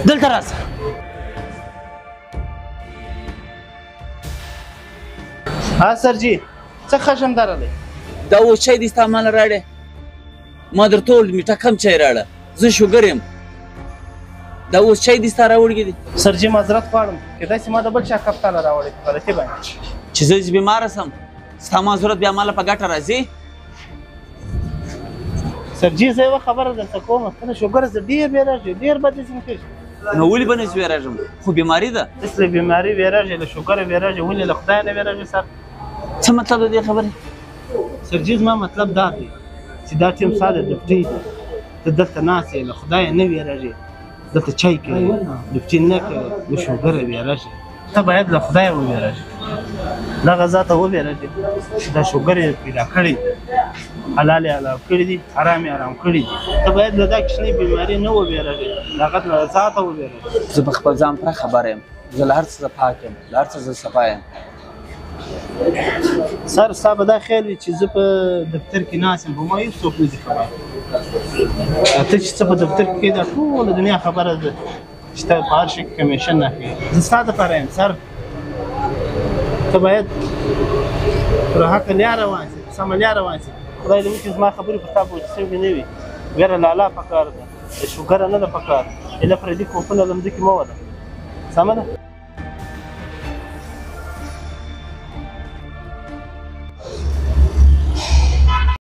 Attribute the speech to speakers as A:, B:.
A: دلته راسه.
B: ها سر جي، څه خشم درلی؟
A: دا اوس چای دې ستا ماله راړې؟ ما درته وویل میټه کم چای راړه، زه شوګر یم. دا اوس چای دې ستا راوړي دي؟
B: سر جي معذرت غواړم، کېدای شي ما د بل چا کپ تاله راوړی په غلطي باندې.
A: چې زه بیماره سم ستا معذرت بیا ماله په ګټه راځي؟
B: سر جي زه یوه خبره درته کوم، ته له شوګره زه ډېر وېرېږې، ډېر بد ځینې کېږي.
A: نو ولې به نه وېرېږم؟ خو بیماري ده.
B: هېڅ له بیماري وېرېږې، له شوګره وېرېږې، ولې له خدای نه وېرېږې سر؟
A: څه مطلب د دې خبرې؟
B: سر جي زما مطلب دا دی چې دا ټیم ستا د ډپټۍ دی، ته دلته ناست یې، له خدایه نه وېرېږې، دلته چای کوې، ډپټي نه کوې، له شوګره وېرېږې. ته باید له خدایه ووېرېږې، دغه ذاته ووېرېږې چې دا شوګر یې پیدا کړی دی، حلال یې حلال کړي دي، حرام یې حرام کړي دي. ته باید له دا کوچنۍ بیماري نه ووېرېږې، له هغه له ذاته ووېرېږې.
A: زه په خپل ځان پوره خبر یم، زه له هر څه پاک یم، له هر څه زه صفا یم.
B: سر ستا به دا خیال وي چې زه په دفتر کې ناست یم، په ما هېڅ څوک نه دي خبر. ته چې څه په دفتر کې کوې دا ټوله دنیا خبره ده چې ته په هر شي کې کمیشن اخلې. زه ستا دپاره یم سر، ته باید پر حقه لار روان سې، په سمه لار روان سې. خدای دې وکړي زما خبرې پر تا پورې سوې نه وي. ویره له الله پکار ده، د شوګره نه ده پکار. ایله پردي کوپونه له مځکې مه وله، سمه ده؟